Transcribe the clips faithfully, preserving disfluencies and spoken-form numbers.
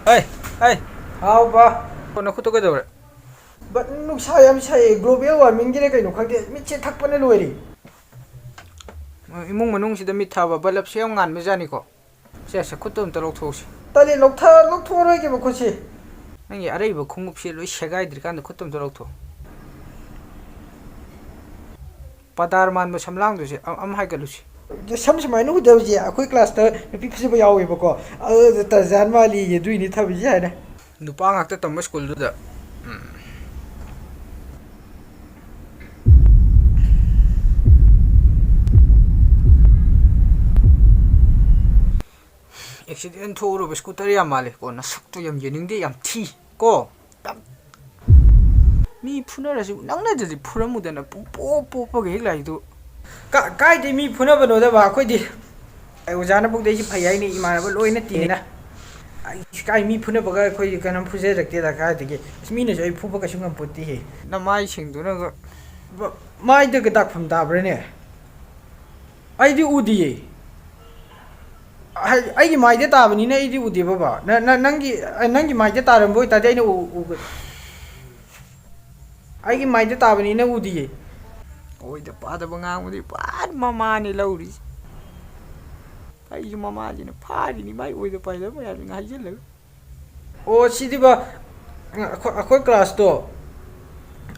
ꯑꯩ, ꯑꯩ꯫ ꯍꯥꯎ, ꯕꯥ꯫ ꯑꯣ, ꯅꯈꯨꯠꯇꯣ ꯀꯩꯗꯧꯔꯦ? ꯕꯠ, ꯅꯨꯡꯁꯥ ꯌꯥꯝ ꯁꯥꯏꯌꯦ꯫ Global warming ꯒꯤꯔ ꯀꯩꯅꯣ ꯈꯪꯗꯦ꯫ ꯃꯤꯠꯁꯦ ꯊꯛꯄꯅ ꯂꯣꯏꯔꯦ꯫ ꯏꯃꯨꯡ ꯃꯅꯨꯡꯁꯤꯗ ꯃꯤꯠ ꯊꯥꯕ ꯕꯂꯞꯁꯦ ꯌꯥꯝ ꯉꯥꯟꯕꯖꯥꯠꯅꯤꯀꯣ꯫ ꯁꯦ, ꯁꯦ, ꯈꯨꯠꯇꯣ ꯑꯝꯇ ꯂꯧꯊꯣꯛꯎꯁꯤ꯫ ꯇꯜꯂꯦ, ꯂꯧꯊ-, ꯂꯧꯊꯣꯛꯑꯔꯣꯏꯒꯦꯕ ꯈꯨꯠꯁꯤ꯫ ꯅꯪꯒꯤ ꯑꯔꯩꯕ ꯈꯣꯡꯎꯞꯁꯦ ꯂꯣꯏ ꯁꯦꯒꯥꯏꯗ꯭ꯔꯤꯀꯥꯟꯗ ꯈꯨꯠꯇꯣ ꯑꯝꯇ ꯂꯧꯊꯣꯛꯑꯣ꯫ ꯄꯗꯥꯔ ꯃꯥꯟꯕ ꯁꯝꯂꯥꯡꯗꯨꯁꯦ ꯑ-, ꯑꯃ ꯍꯥꯏꯒꯠꯂꯨꯁꯤ꯫ ꯁꯝ ꯁꯨꯃꯥꯏꯅ ꯎꯗꯕꯁꯦ ꯑꯩꯈꯣꯏ class ꯇ ꯅꯨꯄꯤ ꯐꯖꯕ ꯌꯥꯎꯋꯦꯕꯀꯣ꯫ ꯑꯗꯨꯗ ꯇꯔꯖꯥꯟ ꯃꯥꯜꯂꯤꯌꯦ, ꯑꯗꯨꯏꯅꯤ ꯊꯝꯃꯤꯁꯦ ꯍꯥꯏꯅ꯫ ꯅꯨꯄꯥ ꯉꯥꯛꯇ ꯇꯝꯕ ꯁ꯭ꯀꯨꯜꯗꯨꯗ꯫ ꯎꯝ꯫ ꯑꯦꯛꯁꯤꯗꯦꯟ ꯊꯣꯛꯎꯔꯕ ꯁ꯭ꯀꯨꯇꯔ ꯌꯥꯝ ꯃꯥꯜꯂꯦ ꯀꯣ, ꯅꯁꯛꯇꯨ ꯌꯥꯝ ꯌꯦꯡꯅꯤꯡꯗꯦ, ꯌꯥꯝ ꯊꯤ ꯀꯣ꯫ ꯌꯥꯝ, ꯃꯤ ꯐꯨꯅꯔꯁꯨ ꯅꯪꯅꯗꯗꯤ ꯐꯨꯔꯝꯃꯨꯗꯅ, ꯄꯨꯡꯄꯣꯞ ꯄꯣꯞꯄꯒ ꯍꯦꯛ ꯂꯥꯛꯏꯗꯨ꯫ ꯀꯥ-, ꯀꯥꯏꯗꯩ ꯃꯤ ꯐꯨꯅꯕꯅꯣꯗ ꯕꯥ, ꯑꯩꯈꯣꯏꯗꯤ꯫ ꯑꯩ ꯑꯣꯖꯥꯅ ꯄꯨꯛꯇ ꯑꯩꯁꯤ ꯐꯩ ꯍꯥꯏꯅꯤ, ꯏꯃꯥꯟꯅꯕ ꯂꯣꯏꯅ ꯇꯤꯟꯅ꯫ ꯑꯩ ꯀꯥꯏ ꯃꯤ ꯐꯨꯅꯕꯒ ꯑꯩꯈꯣꯏ ꯀꯩꯅꯣꯝ ꯐꯨꯖꯔꯛꯇꯦꯗ ꯀꯥꯏꯗꯒꯤ꯫ ꯑꯁ, ꯃꯤꯅꯁꯨ ꯑꯩ ꯐꯨꯕ ꯀꯩꯁꯨ ꯉꯝꯄꯣꯠꯇꯦꯍꯦ꯫ ꯅꯃꯥꯏꯁꯤꯡꯗꯨꯅꯒ꯫ ꯕ-, ꯃꯥꯏꯗꯒ ꯗꯥꯛꯐꯝ ꯇꯥꯕ꯭ꯔꯥꯅꯦ? ꯑꯩꯗꯤ ꯎꯗꯤꯌꯦ꯫ ꯍꯥꯏ-, ꯑꯩꯒꯤ ꯃꯥꯏꯗ ꯇꯥꯕꯅꯤꯅ ꯑꯩꯗꯤ ꯎꯗꯦ ꯕꯕꯥ꯫ ꯅ-, ꯅ-, ꯅꯪꯒꯤ, ꯑ, ꯅꯪꯒꯤ ꯃꯥꯏꯗ ꯇꯥꯔꯝꯕ ꯑꯣꯏꯇꯥꯔꯗꯤ ꯑꯩꯅ ꯎ-, ꯎꯒ-, ꯑꯩꯒꯤ ꯃꯥꯏꯗ ꯇꯥꯕꯅꯤꯅ ꯎꯗꯤꯌꯦ꯫ ꯑꯣꯏꯗ ꯄꯥꯗꯕ ꯉꯥꯡꯕꯗꯤ ꯄꯨꯔꯥ ꯃꯃꯥꯅꯤ ꯂꯧꯔꯤꯁꯦ꯫ ꯑꯩꯁꯨ ꯃꯃꯥꯁꯤꯅ ꯐꯥꯔꯤꯅꯤ ꯃꯥꯏ ꯑꯣꯏꯗ ꯄꯥꯏꯗꯕ ꯃꯌꯥꯝꯁꯤ ꯍꯥꯏꯖꯤꯜꯂꯒ꯫ ꯑꯣ, ꯁꯤꯗꯤꯕ, ꯑꯩꯈꯣꯏ, ꯑꯩꯈꯣꯏ class ꯇꯣ,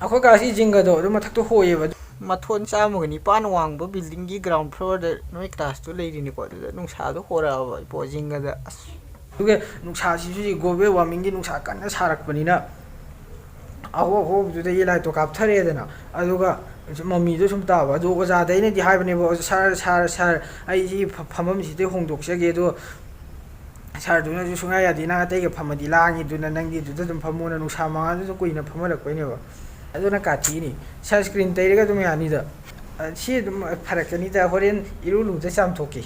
ꯑꯩꯈꯣꯏ class ꯀꯤ ꯖꯤꯡꯒꯗꯣ ꯑꯗꯨ ꯃꯊꯛꯇ ꯍꯣꯏꯌꯦꯕ꯫ ꯃꯊꯣꯟ ꯆꯥꯝꯃꯒ ꯅꯤꯄꯥꯟ ꯋꯥꯡꯕ building ꯒꯤ ground floor ꯗ ꯅꯣꯏ class ꯇꯣ ꯂꯩꯔꯤꯅꯤꯀꯣ, ꯑꯗꯨꯗ ꯅꯨꯡꯁꯥꯗꯣ ꯍꯣꯔꯛꯑꯕ ꯏꯕꯣ, ꯖꯤꯡꯒꯗ꯫ ꯑꯁ꯫ ꯑꯗꯨꯒ ꯅꯨꯡꯁꯥꯁꯤꯁꯨ ꯍꯧꯖꯤꯛ global warming ꯒꯤ ꯅꯨꯡꯁꯥ ꯀꯟꯅ ꯁꯥꯔꯛꯄꯅꯤꯅ, ꯑꯍꯣ-, ꯑꯍꯣꯕꯗꯨꯗꯒꯤ light ꯇꯣ ꯀꯥꯞꯊꯔꯛꯑꯦꯗꯅ, ꯑꯗꯨꯒ ꯃꯃꯤꯗꯣ ꯁꯨꯝ ꯇꯥꯕ꯫ ꯑꯗꯨ ꯑꯣꯖꯥꯗ ꯑꯩꯅꯗꯤ ꯍꯥꯏꯕꯅꯦꯕ, "Sir, sir, sir, ꯑꯩ ꯁꯤ ꯐ-, ꯐꯝꯐꯝꯁꯤꯗꯩ ꯍꯣꯡꯗꯣꯛꯆꯒꯦ", ꯑꯗꯣ sir ꯗꯨꯅꯁꯨ ꯁꯨꯡꯌꯥ ꯌꯥꯗꯦ, "ꯅꯪ ꯑꯇꯩꯒ ꯐꯝꯃꯗꯤ ꯂꯥꯡꯉꯤ, ꯑꯗꯨꯅ ꯅꯪꯗꯤ ꯑꯗꯨꯗ ꯑꯗꯨꯝ ꯐꯝꯃꯣꯅ", ꯅꯨꯡꯁꯥ ꯃꯉꯥꯜꯗꯨꯗ ꯀꯨꯏꯅ ꯐꯝꯍꯜꯂꯛꯄꯩꯅꯦꯕ꯫ ꯑꯗꯨꯅ ꯀꯥꯊꯤꯅꯤ, sunscreen ꯇꯩꯔꯒ ꯑꯗꯨꯝ ꯌꯥꯅꯤꯗ꯫ ꯑ, ꯁꯤ ꯑꯗꯨꯝ ꯐꯔꯛꯀꯅꯤꯗ, ꯍꯣꯔꯦꯟ ꯏꯔꯨ ꯂꯨꯖ ꯆꯥꯝꯊꯣꯛꯀꯦ꯫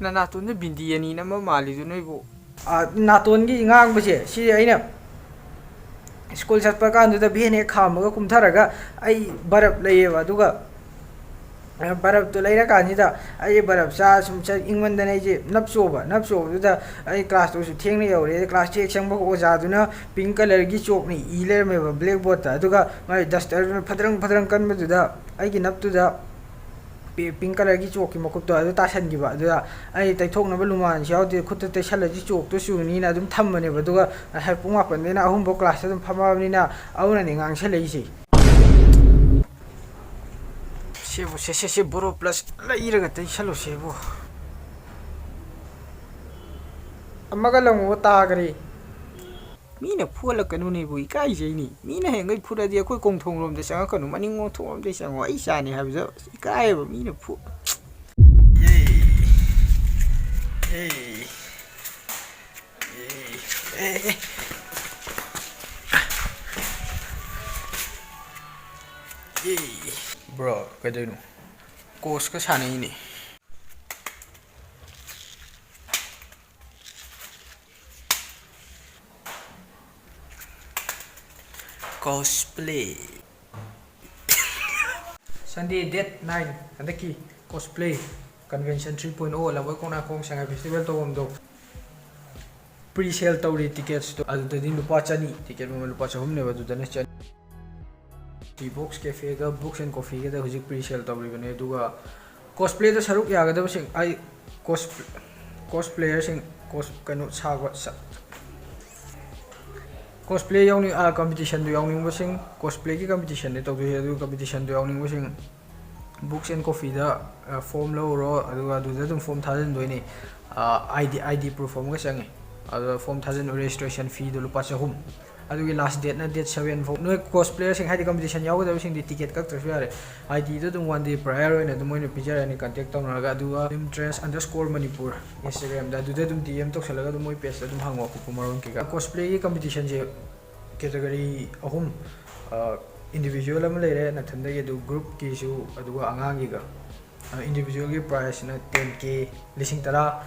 ꯅꯅꯥꯇꯣꯟꯗ ꯕꯤꯟꯗꯤ ꯑꯅꯤ ꯅꯝꯕ ꯃꯥꯜꯂꯤꯗꯨ ꯅꯣꯏꯕꯨ꯫ ꯑ, ꯅꯥꯇꯣꯟꯒꯤ ꯉꯥꯡꯕꯁꯦ, ꯁꯤ ꯑꯩꯅ school ꯆꯠꯄ ꯀꯥꯟꯗꯨꯗ van ꯍꯦꯛ ꯈꯥꯝꯃꯒ ꯀꯨꯝꯊꯔꯒ ꯑꯩ ꯕꯔꯞ ꯂꯩꯌꯦꯕ, ꯑꯗꯨꯒ ꯕꯔꯞꯇꯣ ꯂꯩꯔꯀꯥꯟꯁꯤꯗ ꯑꯩꯁꯦ ꯕꯔꯞ ꯆꯥ ꯁꯨꯝ ꯆꯠ ꯏꯪꯃꯟꯗꯅ ꯑꯩꯁꯦ ꯅꯞ ꯆꯣꯕ ꯅꯞ ꯆꯣꯕꯗꯨꯗ ꯑꯩ ꯀ꯭ꯂꯥꯁꯇꯨꯁꯨ ꯊꯦꯡꯅ ꯌꯧꯔꯦ꯫ ꯀ꯭ꯂꯥꯁ ꯆꯦꯛ ꯆꯪꯕꯒ ꯑꯣꯖꯥꯗꯨꯅ ꯄꯤꯡ ꯀꯂꯔꯒꯤ ꯆꯣꯛꯅ ꯏ ꯂꯩꯔꯝꯃꯦꯕ ꯕ꯭ꯂꯦꯛꯕꯣꯔꯗꯇ꯫ ꯑꯗꯨꯒ ꯃꯥꯏ ꯗꯁꯇꯔꯗꯨꯅ ꯐꯗ꯭ꯔꯪ ꯐꯗ꯭ꯔꯪ ꯀꯟꯕꯗꯨꯗ ꯑꯩꯒꯤ ꯅꯞꯇꯨꯗ ꯄꯤ- ꯄꯤꯡ ꯀꯂꯔꯒꯤ ꯆꯣꯛꯀꯤ ꯃꯀꯨꯞꯇꯣ ꯑꯗꯨ ꯇꯥꯁꯟꯈꯤꯕ꯫ ꯑꯗꯨꯗ ꯑꯩ ꯇꯩꯊꯣꯛꯅꯕ ꯂꯨꯃꯥꯟꯁꯨ ꯌꯥꯎꯗꯦ, ꯈꯨꯠꯇ ꯇꯩꯁꯜꯂꯗꯤ ꯆꯣꯛꯇꯣ ꯆꯨꯅꯤꯅ ꯑꯗꯨꯝ ꯊꯝꯕꯅꯦꯕ꯫ ꯑꯗꯨꯒ ꯉꯁꯥꯏ ꯄꯨꯡ ꯃꯥꯄꯟꯗꯩꯅ ꯑꯍꯨꯝꯐꯥꯎ ꯀ꯭ꯂꯥꯁꯇ ꯑꯗꯨꯝ ꯐꯝꯃꯕꯅꯤꯅ ꯑꯗꯨꯅꯅꯦ ꯉꯥꯡꯁꯜꯂꯛꯏꯁꯦ꯫ ꯁꯤꯕꯨ ꯁꯦ, ꯁꯦ, ꯁꯦ, ꯕꯣꯔꯣ ꯄ꯭ꯂꯁ ꯂꯩꯔꯒ ꯇꯩꯁꯜꯂꯨꯁꯦꯕꯨ꯫ ꯑꯃꯒ ꯂꯪꯉꯨꯕ ꯇꯥꯈ꯭ꯔꯦ꯫ ꯃꯤꯅ ꯐꯨꯍꯜꯂꯛꯀꯅꯨꯅꯦꯕꯨ ꯏꯀꯥꯏꯖꯩꯅꯤ꯫ ꯃꯤꯅ ꯍꯌꯦꯡꯈꯩ ꯐꯨꯔꯗꯤ ꯑꯩꯈꯣꯏ ꯀꯣꯡꯊꯣꯡꯂꯣꯝꯗ ꯆꯪꯉꯛꯀꯅꯨ, ꯃꯅꯤꯡ ꯀꯣꯡꯊꯣꯡꯂꯣꯝꯗ ꯆꯪꯉꯣ, ꯑꯩ ꯆꯥꯅꯤ ꯍꯥꯏꯕꯗ ꯏꯀꯥꯏꯌꯦꯕ ꯃꯤꯅ ꯐꯨ꯫ ꯕ꯭ꯔꯣ, ꯀꯩꯗꯧꯔꯤꯅꯣ? ꯀꯣꯁꯀ ꯁꯥꯟꯅꯩꯅꯦ꯫ Cosplay꯫ Sunday date nine, ꯍꯟꯗꯛꯀꯤ cosplay convention three point oh, ꯂꯕꯣꯏ ꯈꯣꯡꯅꯥꯡꯈꯣꯡ ꯁꯉꯥꯏ festival ꯇꯧꯐꯝꯗꯣ꯫ Pre sale ꯇꯧꯔꯤ tickets ꯇꯣ꯫ ꯑꯗꯨꯗꯗꯤ ꯂꯨꯄꯥ ꯆꯅꯤ, ticket ꯃꯃꯜ ꯂꯨꯄꯥ ꯆꯍꯨꯝꯅꯦꯕ, ꯑꯗꯨꯗꯅ ꯆꯅꯤ꯫ T Box Cafe ꯒ Books and Coffee ꯒꯗ ꯍꯧꯖꯤꯛ pre sale ꯇꯧꯔꯤꯕꯅꯦ꯫ ꯑꯗꯨꯒ cosplay ꯗ ꯁꯔꯨꯛ ꯌꯥꯒꯗꯕꯁꯤꯡ, ꯑꯩ cos-, cosplayer ꯁꯤꯡ, cos-, ꯀꯩꯅꯣ ꯁꯥꯕ, ꯁꯥ-, cosplay ꯌꯥꯎꯅꯤꯡ-, ꯑꯥ, competition ꯗꯨ ꯌꯥꯎꯅꯤꯡꯕꯁꯤꯡ, cosplay ꯒꯤ competition ꯅꯦ ꯇꯧꯗꯣꯏꯁꯦ, ꯑꯗꯨꯒ competition do ꯌꯥꯎꯅꯤꯡꯕꯁꯤꯡ Books and Coffee ꯗ, ꯑ, form ꯂꯧꯔꯣ, ꯑꯗꯨꯒ ꯑꯗꯨꯗ ꯑꯗꯨꯝ form ꯊꯥꯖꯤꯟꯗꯣꯏꯅꯤ꯫ ꯑ, ID, ID proof ꯑꯃꯒ ꯆꯪꯉꯤ꯫ ꯑꯗꯨꯗ form ꯊꯥꯖꯤꯟ, registration fee ꯗꯣ ꯂꯨꯄꯥ ꯆꯍꯨꯝ꯫ ꯑꯗꯨꯒꯤ last date ꯅ date seven ꯐꯥꯎ꯫ ꯅꯣꯏ cosplayer ꯁꯤꯡ, ꯍꯥꯏꯗꯤ competition ꯌꯥꯎꯒꯗꯕꯁꯤꯡꯗꯤ ticket ꯀꯛꯇ꯭ꯔꯁꯨ ꯌꯥꯔꯦ꯫ ID ꯗꯣ ꯑꯗꯨꯝ one day prior ꯑꯣꯏꯅ ꯑꯗꯨꯝ ꯃꯣꯏꯅ ꯄꯤꯖꯔꯅꯤ, contact ꯇꯧꯅꯔꯒ꯫ ꯑꯗꯨꯒ film trends underscore Manipur Instagram ꯗ, ꯑꯗꯨꯗ ꯑꯗꯨꯝ D M ꯇꯧꯁꯜꯂꯒ ꯑꯗꯨꯝ ꯃꯣꯏ page ꯇ ꯑꯗꯨꯝ ꯍꯪꯉꯣ ꯑꯀꯨꯞꯄ ꯃꯔꯣꯜ ꯀꯩꯀꯥ꯫ Cosplay ꯒꯤ competition ꯁꯦ category ꯑꯍꯨꯝ, ꯑ, individual ꯑꯃ ꯂꯩꯔꯦ ꯅꯊꯟꯗꯒꯤ, ꯑꯗꯨ group ꯀꯤꯁꯨ, ꯑꯗꯨꯒ ꯑꯉꯥꯡꯒꯤꯒ꯫ ꯑ, individual ꯒꯤ prize ꯅ ten K, ꯂꯤꯁꯤꯡ ꯇꯔꯥ,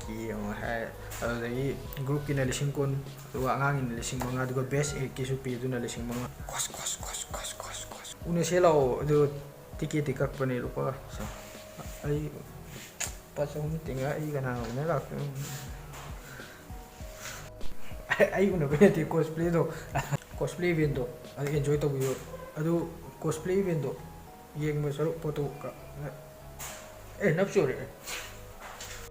ꯀꯤ ꯑꯃ ꯍꯥꯏ, ꯑꯗꯨꯗꯒꯤ group ꯀꯤꯅ ꯂꯤꯁꯤꯡ ꯀꯨꯟ, ꯑꯗꯨꯒ ꯑꯉꯥꯡꯒꯤꯅ ꯂꯤꯁꯤꯡ ꯃꯉꯥ, ꯑꯗꯨꯒ best act ꯀꯤꯁꯨ ꯄꯤ, ꯑꯗꯨꯅ ꯂꯤꯁꯤꯡ ꯃꯉꯥ꯫ ꯀꯣꯁ, ꯀꯣꯁ, ꯀꯣꯁ, ꯀꯣꯁ, ꯀꯣꯁ, ꯀꯣꯁ꯫ ꯎꯅꯁꯦ ꯂꯥꯛꯑꯣ, ꯑꯗꯨ ꯇꯤꯀꯦꯠꯇꯤ ꯀꯛꯄꯅꯦ ꯂꯨꯄꯥ ꯆ-, ꯑꯩ ꯂꯨꯄꯥ ꯆꯍꯨꯝ ꯇꯤꯡꯉ ꯑꯩ ꯀꯅꯥ ꯑꯣꯏꯅ ꯂꯥꯛꯇꯣꯏꯅꯣ? ꯑꯩ ꯎꯅꯕ ꯅꯠꯇꯦ cosplay ꯗꯣ, cosplay event ꯗꯣ ꯑꯗꯨ enjoy ꯇꯧꯕꯤꯌꯣ꯫ ꯑꯗꯨ cosplay event ꯗꯣ ꯌꯦꯡꯕ ꯁꯔꯨꯛ photo ꯀ-, ꯑꯦ, ꯅꯞ ꯆꯣꯔꯛꯑꯦ꯫